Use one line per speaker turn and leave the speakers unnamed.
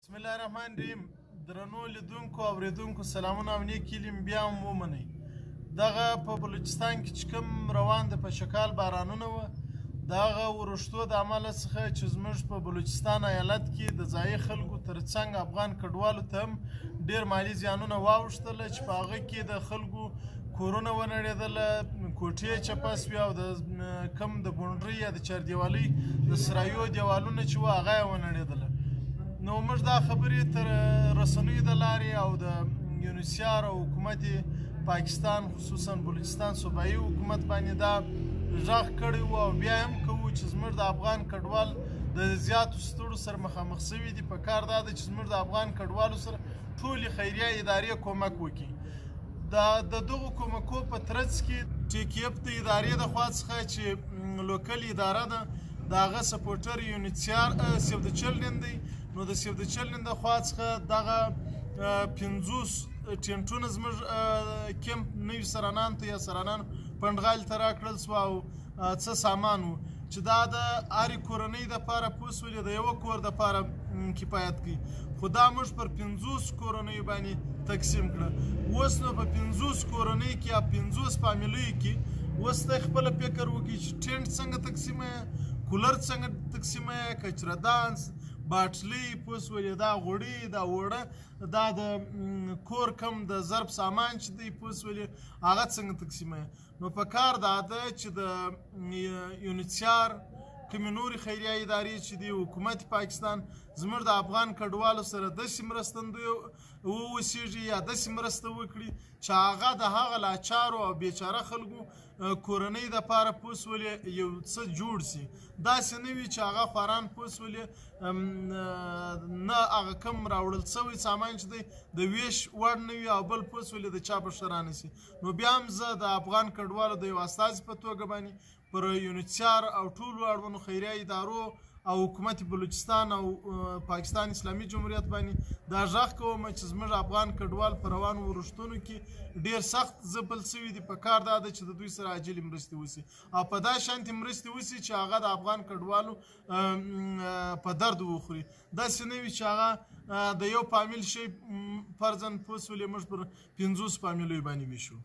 بسم الله الرحمن الرحیم. درنو لیدونکو اوریدونکو سلامونه او نیک هیلې مې بیا هم ومنئ. دغه په بلوچستان کې چې کوم روان د پشکال بارانونه وه، د هغه ورښتو د امله څخه چې زموږ په بلوچستان ایالت کې د ځایي خلکو ترڅنګ افغان کډوالو ته هم ډېر مالي زیانونه واوښتله، چې په هغه کې د خلکو کورونه ونړېدله، کوټې چپه سوې او د کم د بونډرۍ یا د چاردیوالۍ د سرایو دیوالونه چې وه هغه یې ونړېدله. نو موږ دا خبرې تر رسنیو د لارې او د یونیسیار او حکومت پاکستان خصوصا بلوچستان صوبایي حکومت باندې دا غږ کړی و او بیا هم کوو چې زموږ د افغان کډوال د زیاتو ستړو سره مخامخ سوي دي. په کار دا ده چې زموږ د افغان کډوالو سره ټولې خیریه ادارې کومک وکړي. د دغو کومکو په ترڅ کې ټي کی اف د ادارې د خوا څخه چې لوکل اداره ده، د هغه سپورټر یونیسیار سیو د چلډرن دی، نو د سیو د چلډرن د خوا څخه دغه 50 ټینټونه زموږ کیمپ نوي سرانان ته یا سرانان پنډغالي ته راکړل سوه او څه سامان و چې دا د هرې کورنۍ دپاره پوه سولې د یوه کور دپاره کفایت کوي، خو دا موږ پر 50 کورنیو باندې تقسیم کړه. اوس نو په 50 کورنۍ کې یا 50 فامیلیو کې اوس ته خپله فکر وکړي چې ټینټ څنګه تقسیمه، کولر څنګه تقسیمه، کچردان، باټلۍ پوه سولې، دا غوړي، دا اوړه، دا د کور کم د ضرب سامان چې دی پوه سولې هغه څنګه تقسیمه. نو په کار دا ده چې د یونیسیار کومې نورې خیریه ادارې چې دي، حکومت پاکستان زموږ د افغان کډوالو سره داسې مرستندوی واوسېږي یا داسې مرسته وکړي چې هغه د هغه لاچارو او بیچاره خلکو کورنۍ دپاره پوه سولې یو څه جوړ سي. داسې نه وي چې هغه خواران پوه سولې نه هغه کم راوړل سوی سامان چې دی د ویش وړ نه وي او بل پوه سولې د چا په ښه رانه سي. نو بیا هم زه د افغان کډوالو د یو استازي په توګه باندې پر یونیسیار او ټولو اړوندو خیریه ادارو او حکومت بلوچستان او پاکستان اسلامي جمهوریت باندې دا غږ کوم چې زموږ افغان کډوال په روانو ورښتونو کې ډېر سخت ځپل سوي دي. په کار دا ده چې د دوی سره عاجلې مرستې وسي او په دا شانتې مرستې وسي چې هغه د افغان کډوالو په درد وخوري. داسې نه وي چې هغه د یو فامیل شی فرضاً پوه سولې موږ پر 50 فامیلیو باندې ویشو.